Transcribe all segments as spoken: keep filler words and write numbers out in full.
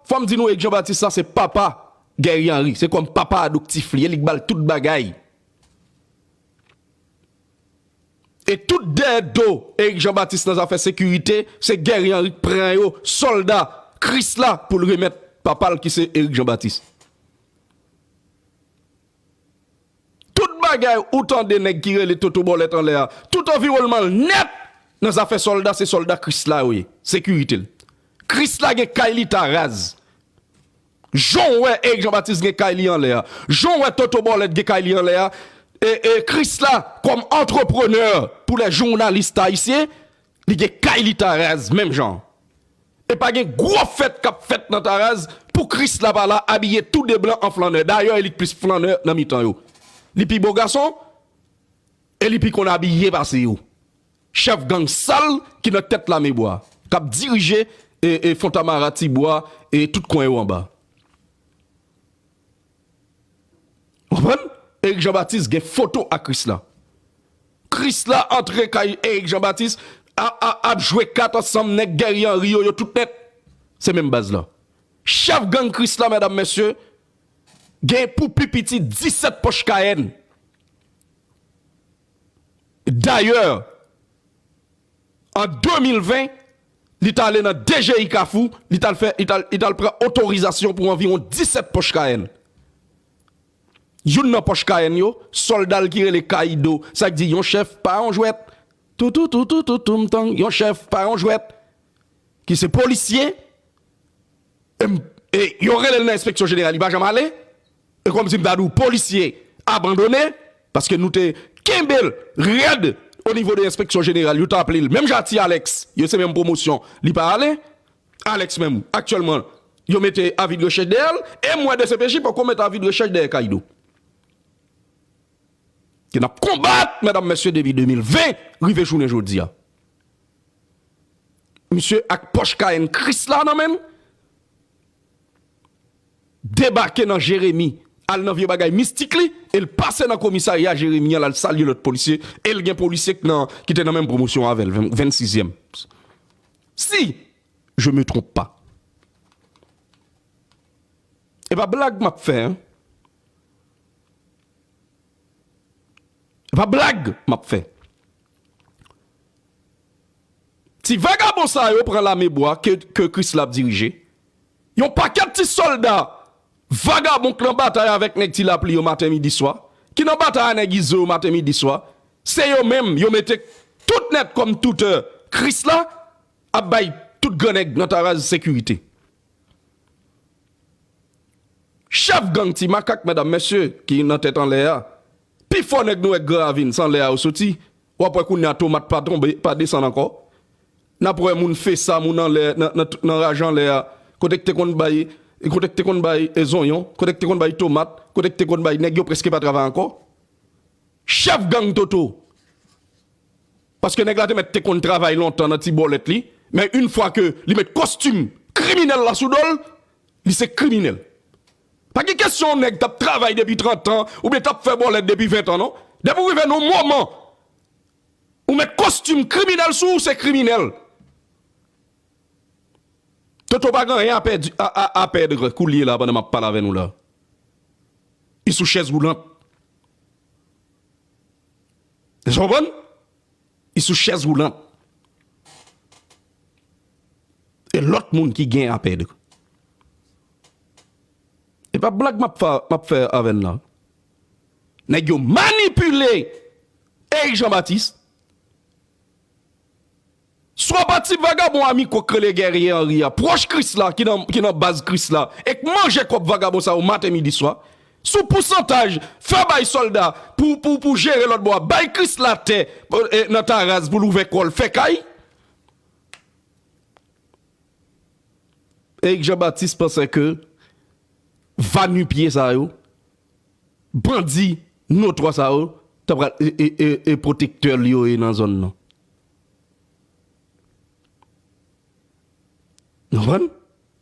Fò m di nou, Eric Jean Baptiste la, se papa Guerrier Henry. Se kòm papa adoptif li ye, li k ba l tout bagay. E tout dèyè do Eric Jean Baptiste nan zafè sekirite, se Guerrier Henry k pran yo, sòlda Krisla, pou l remèt papa l ki se Eric Jean Baptiste. Tout bagay ou tande nèg ki rele Toto Bòlèt anlè a, tout anviwònman l nèt nan zafè sòlda, se sòlda Krisla yo ye, sekirite l. Krisla gen kay li Taraz. Jan w wè Eric Jean Baptiste gen kay li anlè a, jan w wè Toto Bòlèt gen kay li anlè a, e, e Krisla kòm antreprenè pou lè jounalis ayisyen, li gen kay li Taraz menm jan. E pa gen gwo fèt k ap fèt nan Taraz pou Krisla pa la abiye tou de blan an flannè. Dayè, e li k plis flannè nan mitan yo. Li pi bo gason, e li pi konn abiye pase yo. Chèf gang sal ki nan tèt Lame Bwa, k ap dirije e, e Fontamara, Tibwa, e tout kwen yo anba. Konprann? Eric Jean Baptiste gen foto a Krisla. Krisla antre kay Eric Jean Baptiste, a, a, ap jwe kat ansanm nèg Guerrier Henry yo, yo tout nèt. Se menm baz la. Chèf gang Krisla, medam, mesye, gen pou pi piti disèt pòch Cayenne. Dayè, an de mil ven, li t ale nan D G I Kafou, li t al fè, li t al, li t al pran otorizasyon pou anviwon disèt pòch Cayenne. Youn nan pòch Cayenne yo, sòlda l ki rele Kaido, sa k di yon chèf pa yon jwèt. Toutou, toutou, toutou, m tang, yon chèf pa yon jwèt. Ki se polisye, e m, e yo rele l nan enspeksyon jeneral, li pa janm ale. E kòmsi m ta di w, polisye abandone, paske nou te kenbe l rèd o nivo de enspeksyon jeneral, yo t aple l. Menm jan a Ti Alex, yo se menm pwomosyon, li pa ale. Alex menm, aktyèlman, yo mete avi de rechèch dèyè l, e m wè D C P J poko mete avi de rechèch dèyè Kaido. Ke n ap konbat, medam, mesye, depi de mil ven, rive jounen jodi a. Misye ak pòch Cayenne Krisla nan men l, debake nan Jeremi, al nan vye bagay mistik li, e l pase nan komisarya Jeremi an, l al salye lòt polisye, e l gen polisye k nan, ki te nan menm pwomosyon avè l, venn, vennsizyèm. Si je me trompe pas. E pa blag m ap fè, en. E pa blag m ap fè. Ti vagabon sa yo pran Lame Bwa ke, ke Krisla ap dirije. Yon pakèt ti sòlda vagabon k nan batay avèk nèg Ti Lapli yo maten, midi, swa, ki nan batay a nèg Izo yo maten, midi, swa, se yo menm yo mete tout nèt kòm toutè Krisla ap bay tout gran nèg nan Taraz sekirite. Chèf gang Ti Makak, medam, mesye, ki nan tèt anlè a, pi fò nèg nou wè Gran Ravin, se anlè a yo soti. W ap wè kounye a tomat pa tonbe, pa desann ankò. N ap wè moun fesa, moun anlè, nan, nan, nan raje anlè a, kote k te konn bay, kote k te konn bay, e, zonyon, kote k te konn bay tomat, kote k te konn bay, nèg yo prèske pa travay ankò. Chèf gang Toto. Paske nèg la te mèt te konn travay lontan nan ti bòlèt li, men yon fwa ke li met kostim kriminèl la sou do l, li se kriminèl. Pa gen kesyon nèg t ap travay depi trant an oubyen t ap fè bòlèt depi ven tan, non. Depi w rive nan yon moman, ou met kostim kriminèl sou ou, se kriminèl. Toto pa gen anyen a pèdi, a, a, a pèd koulye la pandan m ap pale avè nou la. Li sou chèz woulant. Èske w konprann? Li sou chèz woulant. E lòt moun ki gen a pèd. E pa blag m ap fè, m ap fè avè n la. Nèg yo manipile Eric Jean Baptiste. Swa pa ti vagabon Amiko k rele Guerrier Henry a, pwòch Krisla, ki nan, ki nan baz Krisla, e k manje kòb vagabon sa yo maten, midi, swa. Sou pousantaj, fè bay sòlda pou, pou, pou jere lòt bò a, bay Krisla tè, e, nan Taraz pou l ouvè kò l, fè kay. Eric Jean Baptiste panse ke va nu pye sa yo, bandi notwa sa yo, ta pral e, e, e, e pwotektè l yo ye nan zòn nan. Ou konprann?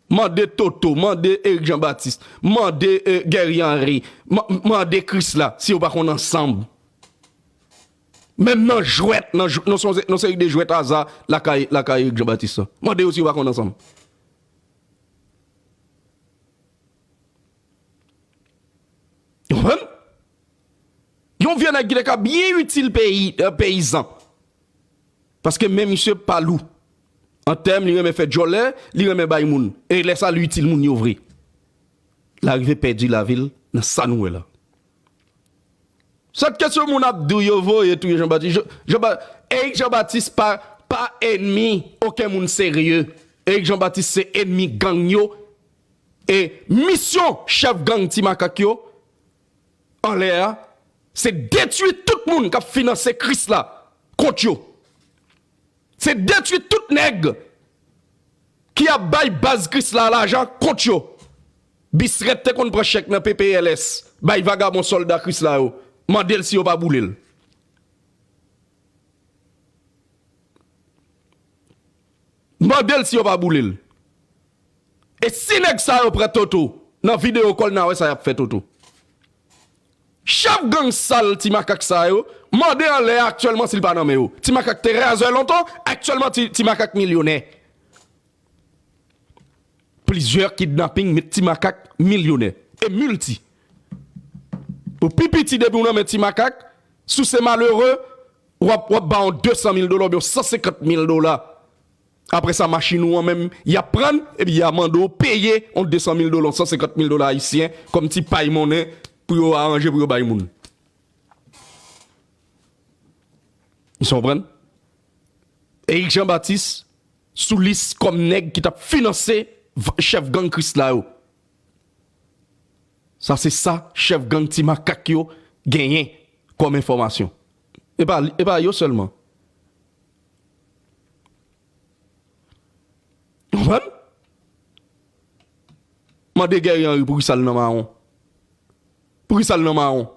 Mande Toto, mande Eric Jean Baptiste, mande, e, Guerrier Henry, ma-, mande Krisla si yo pa konn ansanm. Menm nan jwèt, nan jw-, nan son, nan seri de jwèt aza lakay, lakay Eric Jean Baptiste la. Mande yo si yo pa konn ansanm. Yon vye nèg ki te ka byen itil peyi, eh, peyizan. Paske men misye pa lou. An tèm, li renmen fè djòlè, li renmen bay moun. E lè sa, li itil moun yo vre. L arive pèdi lavi l nan sa nou wè la. Sa k kesyon moun ap di w yo voye touye Jean Baptiste. Jean, Jean Ba-, Eric Jean Baptiste pa, pa ènmi okenn moun serye. Eric Jean Baptiste se ènmi gang yo. E misyon chèf gang Ti Makak yo anlè a, se detwi tout moun k ap finanse Krisla kont yo. Se detwi tout nèg ki ap bay baz Krisla lajan kont yo. Bisrèt te konn pran chèk nan P P L S, bay vagabon sòlda Krisla yo, mande l si yo pa boule l. Mande l si yo pa boule l. E si nèg sa yo pran Toto, nan videyo kò l n a wè sa y ap fè Toto. Chèf gang sal Ti Makak sa yo, mande anlè a aktyèlman si l pa nan men yo. Ti Makak te razè lontan, aktyèlman Ti, Ti Makak milyonè. Plizyè kidnaping met Ti Makak milyonè. E milti. Pou pi piti depi w nan men Ti Makak, si w se malere, w ap, w ap ba yon de san mil dola oubyen yon san senkant mil dola. Apre sa, machin ou an menm, y ap pran, epi y a mande w peye yon de san mil dola, yon san senkant mil dola ayisyen, kòm ti pay monnen pou yo aranje, pou yo bay moun. Ou konprann? Eric Jean Baptiste sou lis kòm nèg ki t ap finanse v-, chèf gang Krisla yo. Sa se sa chèf gang Ti Makak yo genyen kòm enfòmasyon. E pa, e pa yo sèlman. Konprann? Mande Guerrier Henry pou ki sa l nan mawon. Pou ki sa l nan mawon?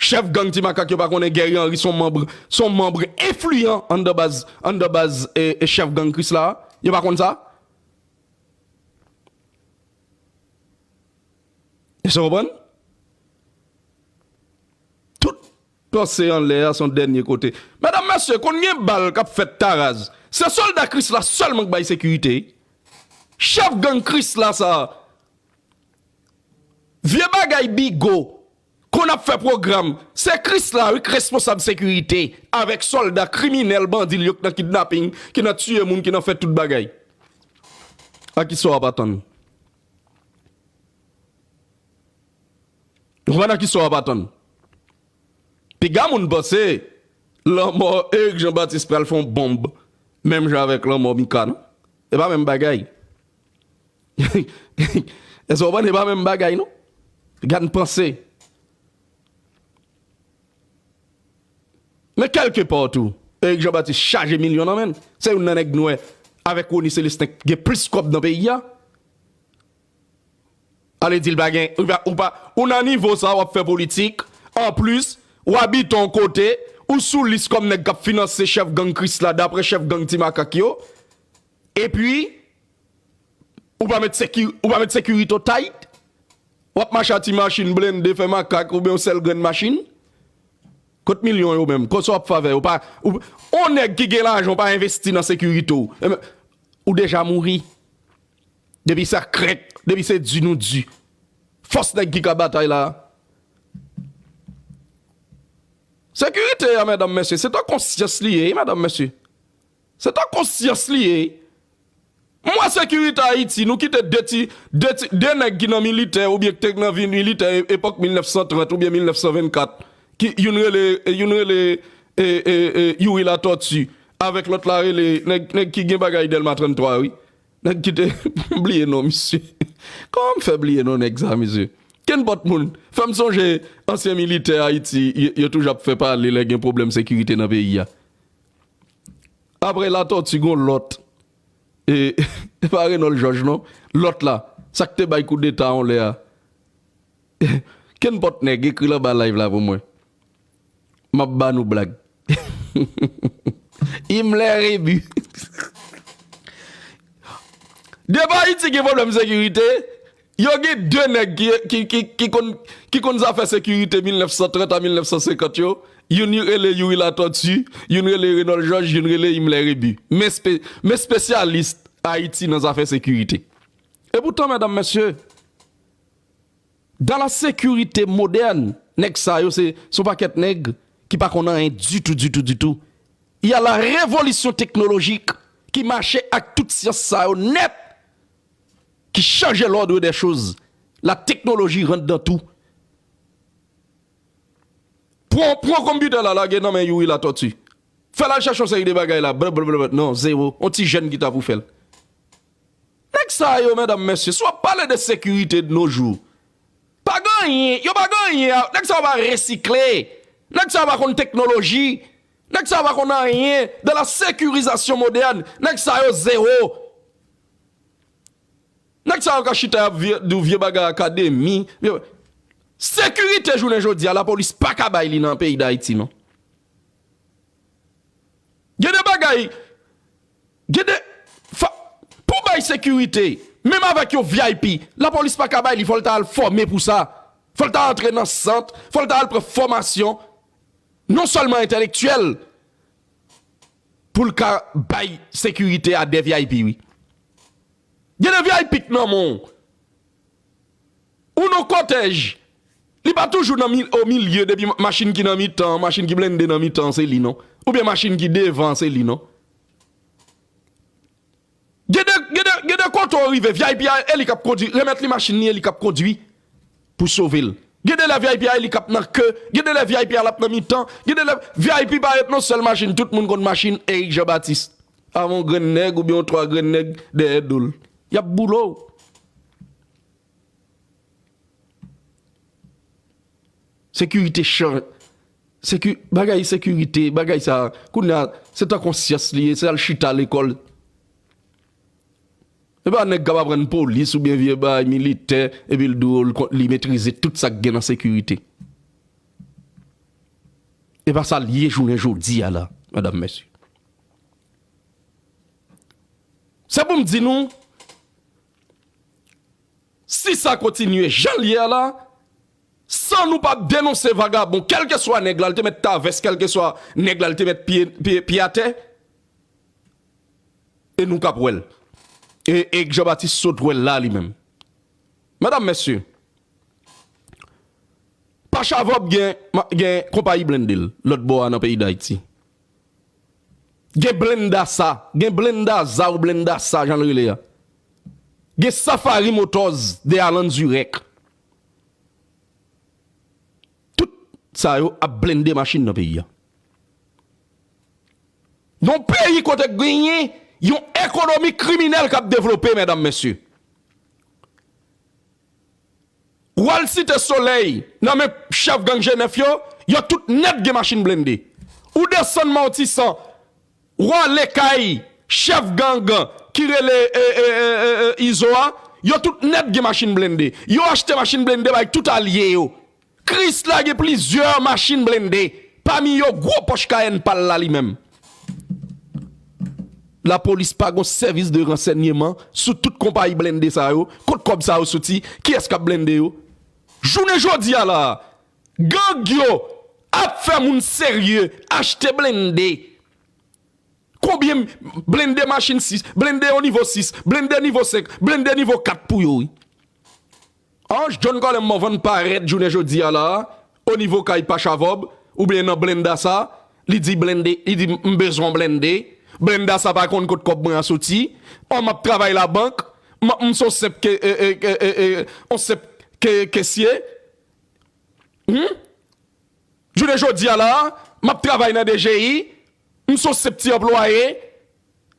Chèf gang Ti Makak yo pa konnen Guerrier Henry se yon manm, se yon manm enfliyan anndan baz, anndan baz, e, e chèf gang Krisla a? Yo pa konn sa? Èske w konprann? Tout panse anlè a se yon dènye kote. Medam, mesye, konn gen bal k ap fèt Taraz. Se sòlda Krisla sèlman k bay sekirite. Chèf gang Krisla sa a. Vye bagay Bigo konn ap fè pwogram. Se Krisla wi k responsab sekirite avèk sòlda kriminèl bandi l yo k nan kidnaping, ki nan tiye moun, ki nan fè tout bagay. A kisa w ap atann? Ou konprann a kisa w ap atann? Piga moun panse lanmò Eric Jean Baptiste pral fè yon bonb menm jan avèk lanmò Mika, non? E pa menm bagay. Èske w konprann? E pa menm bagay, non? Piga n panse. Men kèlkepa tou, Eric Jean Baptiste chaje milyon nan men l. Se youn nan nèg nou wè avèk Rony Célestin k gen plis kòb nan peyi a. Ale di l pa gen, ou pa, ou pa, ou nan nivo sa, w ap fè politik. Anplis, w abite yon kote, ou sou lis kòm nèg k ap finanse chèf gang Krisla, daprè chèf gang Ti Makak yo. Epi, ou pa met seki-, ou pa met sekirite w tight. W ap mache a ti machin blende, fè makak, oubyen yon sèl grenn machin. Kot milyon yo menm? Kote w ap fè avè yo? Pa, ou, yon nèg ki gen lajan, w pa envesti nan sekirite w. Enben, ou deja mouri. Depi sa krèk, depi se di nou di. Fòs nèg ki ka batay la. Sekirite a, medam, mesye, se ta konsyans li ye, wi, medam, mesye. Se ta konsyans li ye. M wè sekirite Ayiti, nou kite de ti, de ti, de nèg ki nan militè oubyen ki te nan vi militè e-, epòk mil nèf san trant oubyen mil nèf san vennkat, ki youn rele, youn rele, e, e, e, Youri Latortue, avèk lòt la rele, nèg, nèg ki gen bagay Dèlma tranntwa, wi. Nèg ki te, m bliye non misye. Kòman m fè bliye non nèg sa, misye? Kenpòt moun, fè m sonje ansyen militè Ayiti, yo, yo toujou ap fè pale lè gen pwoblèm sekirite nan peyi a. Apre Latortue, gon lòt. E, e pa Renold Georges, non. Lòt la, sa k te bay koudeta yon lè a. Kenpòt nèg, ekri l anba live la pou mwen. M ap ba nou blag. Himmler Rebu. Depi Ayiti gen pwoblèm sekirite, yo gen de nèg ki, ki, ki, ki konn, ki konn zafè sekirite mil nèf san trant a mil nèf san senkant yo. Youn rele Youri Latortue, youn rele Renold Georges, youn rele Himmler Rebu. Men espe-, men espesyalis Ayiti nan zafè sekirite. E poutan, medam, mesye, dans la sécurité moderne, Nèg sa yo se, se yon pakèt nèg ki pa konn anyen ditou, ditou, ditou. Il y a la révolution technologique ki mache ak tout syans sa yo nèt, ki chanje l'ordre des choses. La technologie rentre dans tout. Pran, pran konpitè la, lage nan men Youri Latortue. Fè l al chèche yon seri de bagay la. Blablabla. Non, zewo. On ti jèn ki ta pou fè l. Nèg sa yo, medam, mesye, si w ap pale de sekirite de nos jours, pa gen anyen, yo pa gen anyen. Nèg sa yo pa resikle. Nèg sa yo pa konn teknoloji. Nèg sa yo pa konn anyen de la sécurisation moderne. Nèg sa yo zewo. Nèg sa yo ka chita y ap vye, di w vye bagay akademi. Vye... Sekirite jounen jodi a, lapolis pa ka bay li nan peyi Dayiti, non. Gen de bagay, gen de, fa, pou bay sekirite, menm avèk yon V I P, lapolis pa ka bay li, fò l ta al fòme pou sa. Fò l ta antre nan sant, fò l ta al pran fòmasyon, non sèlman entèlektyèl, pou l ka bay sekirite a de V I P, wi. Gen de V I P k nan men w. Ou nan kòtèj. Li pa toujou nan mi-, o milye, depi ma-, machin ki nan mitan, machin ki blende nan mitan, se li, non. Oubyen machin ki devan, se li, non. Gen de, gen de, gen de kote w rive, V I P a, e li k ap kondui, remèt li machin li, e li k ap kondui pou sove l. Gen de lè V I P a, e li k ap nan ke, gen de lè V I P a, l ap nan mitan, gen de lè V I P pa ret nan sèl machin, tout moun konn machin Eric Jean Baptiste. Avè yon grenn nèg oubyen yon twa grenn nèg dèyè do l. Y ap boule w. Sekirite chan-, seki-, bagay sekirite, bagay sa, kounye a, se tankou yon syans li ye, se al chita lekòl. E pa nèg k ap aprann polis oubyen vye bagay militè, epi l di w li kon-, li metrize tout sa k gen nan sekirite. E pa sa l ye jounen jodi a la, medam, mesye. Se pou m di nou, si sa kontinye jan l ye a la, san nou pa denonse vagabon, kèlkeswa nèg la, l te mèt ta vès, kèlkeswa nèg la, l te mèt pye, pye, pye atè, e nou k ap wè l. E, e Jean Baptiste sot wè l la, li menm. Medam, mesye, Pachavòb gen, ma-, gen konpayi blende l, lòt bò a nan peyi Dayiti. Gen Blendasa, gen Blendaza ou Blendasa, jan l rele a. Gen Safari Motors de Alan Zurek. Tout sa yo ap blende machin nan peyi a. Yon peyi kote genyen yon ekonomi kriminèl k ap devlope, medam, mesye. W al Site Solèy, nan men chèf gang G nèf yo, yo tout nèt gen machin blende. Ou desann Matisan, w ale kay chèf gang ki rele, e, e, e, e, e, Izo a, yo tout nèt gen machin blende. Yo achte machin blende bay tout alye yo. Krisla gen plizyè machin blende, pami yo gwo pòch Cayenne pa l la li menm. Lapolis pa gon sèvis de ransèyman sou tout konpayi blende sa yo, kot kòb sa yo soti, kiyès k ap blende yo. Jounen jodi a la, gang yo ap fè moun serye achte blende. Konbyen blende machin sis, blende yon nivo sis, blende nivo senk, blende nivo kat pou yo, wi. Ange John Colin Morvan parèt jounen jodi a la, o nivo kay Pachavòb, oubyen nan Blendasa, li di blende, li di, "M bezwen blende." Blendasa pa konn kot kòb mwen an soti. An, m ap travay labank. M, m se yon senp ke, e, e, e, e, e, yon senp ke, kesye. Hmm? Jounen jodi a la, m ap travay nan D G I, m se yon senp ti anplwaye,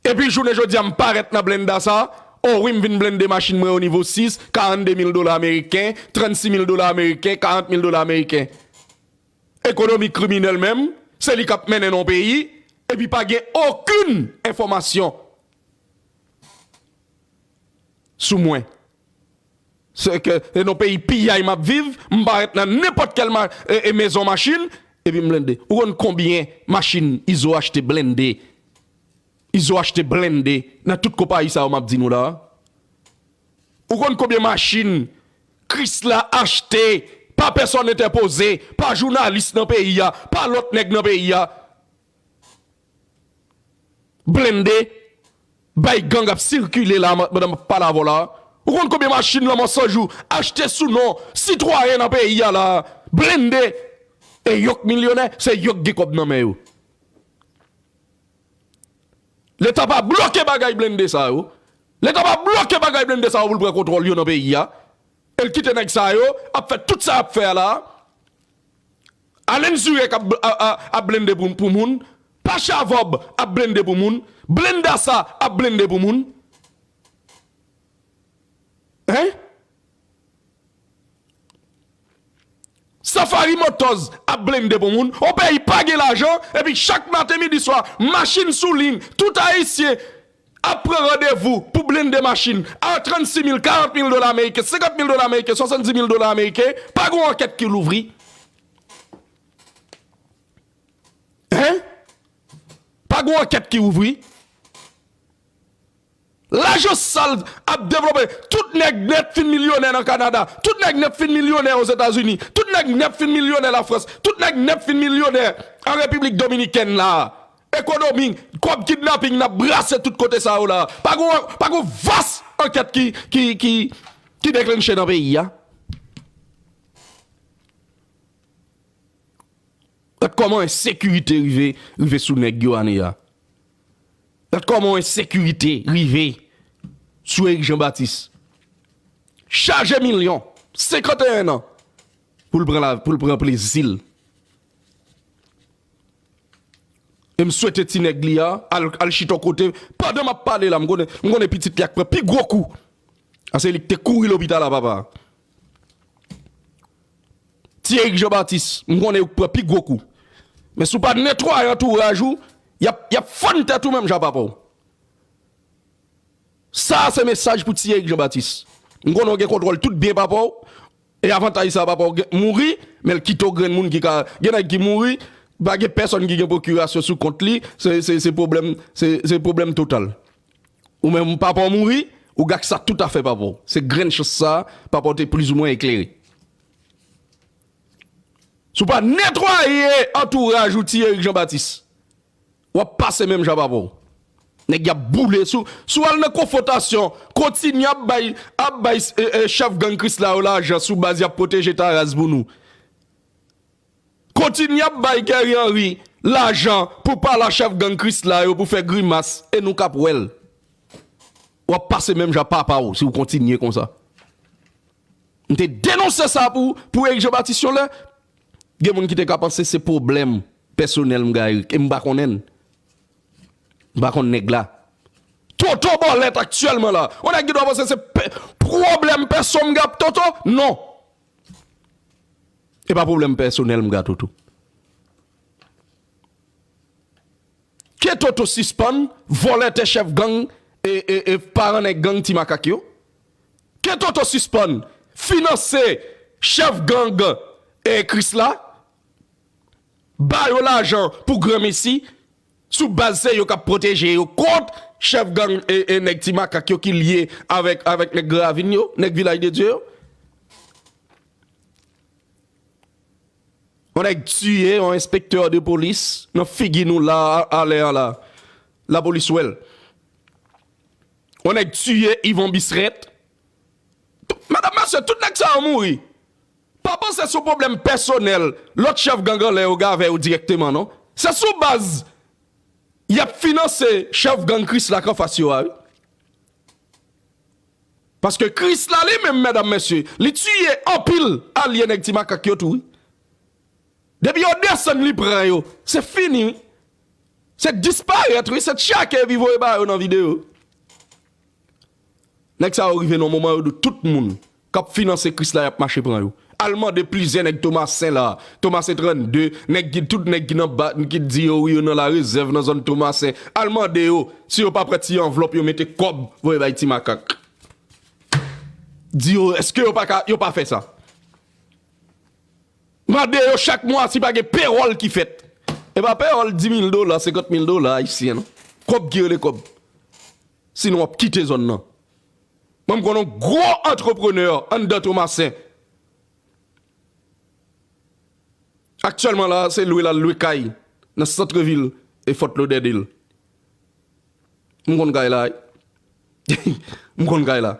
epi jounen jodi a, m parèt nan Blendasa, o wi, m vin blende machin mwen o nivo sis, karannde mil dola ameriken, trannsis mil dola ameriken, karant mil dola ameriken. Ekonomi kriminèl menm, se li k ap mennen nan yon peyi, epi pa gen okenn enfòmasyon sou mwen. Se ke, e nan peyi piyay m ap viv, m parèt nan nenpòt kèl ma-, e, e mezon machin, epi m blende. Ou konn konbyen machin Izo achte blende? Izo achte blende nan tout konpayi sa yo m ap di nou la. Ou konn konbyen machin Krisla achte pa pèsòn entèpoze, pa jounalis nan peyi a, pa lòt nèg nan peyi a? Blende, bay gang ap sikile la, ma-, pandan m ap pale avè w la. Ou konn konbyen machin Lanmò San Jou achte sou non sitwayen nan peyi a la? blende, e yo k milyonè, se yo k gen kòb nan men yo. Leta pa bloke bagay blende sa yo. Leta pa bloke bagay blende sa yo pou l pran kontwòl yo nan peyi a. E l kite nèg sa yo ap fè tout sa y ap fè a la. Alan Zurek ap, ap, ap, ap blende pou, pou moun. Pacha Vòb ap blende pou moun. Blendasa ap blende pou moun. Hein? Safari Motors ap blende pou moun. On peyi pa gen lajan, epi chak maten, midi, swa, machin sou liy, tout Ayisyen ap pran randevou pou blende machin a trannsis mil, karant mil dola ameriken, senkant mil dola ameriken, swasanndis mil dola ameriken, pa gen ankèt ki louvri. Hein? Pa gen ankèt ki ouvri. Lajans sal ap devlope. Tout nèg nèt fin milyonè nan Kanada. Tout nèg nèt fin milyonè Ozetazini. Tout nèg nèt fin milyonè Lafrans. Tout nèg nèt fin milyonè an Repiblik Dominikèn la. Ekonomi, kòb kidnaping n ap brase tout kote sa yo la. Pa gon, pa gon vas ankèt ki, ki, ki, ki deklanche nan peyi a. Gad kòman ensekirite rive, rive sou nèg yo ane a. Gad kòman ensekirite rive sou Eric Jean Baptiste. Chaje milyon, senkanteyen an, pou l pran la, pou l pran plezi l. E m swete ti nèg li a al, al chita yon kote. Pandan m ap pale la, m konnen, m konnen pitit li a k pran pi gwo kou. A se li k te kouri lopital a papa. Ti Eric Jean Baptiste, m konnen yo k pran pi gwo kou. Men si w pa netwaye antouraj ou, y ap, y ap fann tèt ou menm jan papa w. Sa a se mesaj pou ti Eric Jean Baptiste. M konnen w gen kontwòl tout byen papa w. E avantaj sa papa w gen, mouri, men l kite w grenn moun ki ka, gen nèg ki mouri, pa gen pèsonn ki gen pwokirasyon sou kont li, se, se, se pwoblèm, se, se pwoblèm total. Ou menm papa w mouri, ou gad sa tout afè papa w. Se grenn chans sa, papa w te plizoumwen eklere. Si w pa netwaye antouraj ou ti Eric Jean Baptiste, w ap pase menm jan papa w. Nèg y ap boule sou, si w al nan konfwontasyon, kontinye ap bay, ap bay, e, e, chèf gang Krisla yo lajan sou baz y ap pwoteje Taraz pou nou. Kontinye ap bay Guerrier Henry lajan pou pale a chèf gang Krisla yo pou fè grimas e nou k ap wè l. W ap pase menm jan papa w si w kontinye konsa. M te denonse sa pou, pou Eric Jean Baptiste yon lè. Gen moun ki te ka panse se pwoblèm pèsonèl m gen a Eric, e m pa konnen l. M pa konn nèg la. Toto Bòlèt aktyèlman la. On nèg ki dwe panse se pè-, pwoblèm pèso m gen ak Toto? Non. E pa pwoblèm pèsonèl m gen a Toto. Ke Toto sispann vòlè tè chèf gang e, e, e paran nèg gang Ti Makak yo. Ke Toto sispann finanse chèf gang e Krisla. Ba yo lajan pou granmesi sou baz se yo k ap pwoteje yo kont chèf gang e, e nèg Ti Makak yo ki lye avèk, avèk nèg Gran Ravin yo, nèg Vilaj de Dye yo. On nèg tiye yon enspektè de polis nan figi nou la, alè a la. Lapolis wè l. On nèg tiye Yvon Bisrèt. Medam, mesye, tout nèg sa yo mouri. Pa panse se yon pwoblèm pèsonèl lòt chèf gang anlè yo gen avè yo dirèkteman, non. Se sou baz y ap finanse chèf gang Krisla k anfas yo a, wi. Paske Krisla li menm, medam, mesye, li tiye anpil alye nèg Ti Makak yo tou, wi. Depi yo desann, li pran yo. Se fini, wi. Se disparèt, wi. Se tchake epi voye ba yo nan videyo. Nèg sa yo rive nan moman yo di tout moun k ap finanse Krisla y ap mache pran yo. Al mande plizyè nèg Tomasen la, Tomasen trannde, nèg ki, tout nèg ki nan ba, ki di yo wi yo nan larezèv nan zòn Tomasen. Al mande yo si yo pa pran ti anvlòp yo mete kòb voye bay Ti Makak. Di yo, èske yo pa ka, yo pa fè sa? Mande yo chak mwa si pa gen pewòl ki fèt. E pa pewòl dis mil dola, senkant mil dola ayisyen, non. Kòb ki rele kòb. Sinon, w ap kite zòn nan. Mwen, m konn yon gwo antreprenè anndan Tomasen. Aktyèlman la, se lwe l al lwe kay nan sant vil e Fort Lauderdale. M konn kay la, wi. M konn kay la.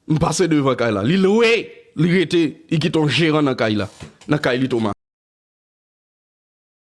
M pase devan kay la. Li lwe, li rete, li kite yon jeran nan kay la. Nan kay li Toma.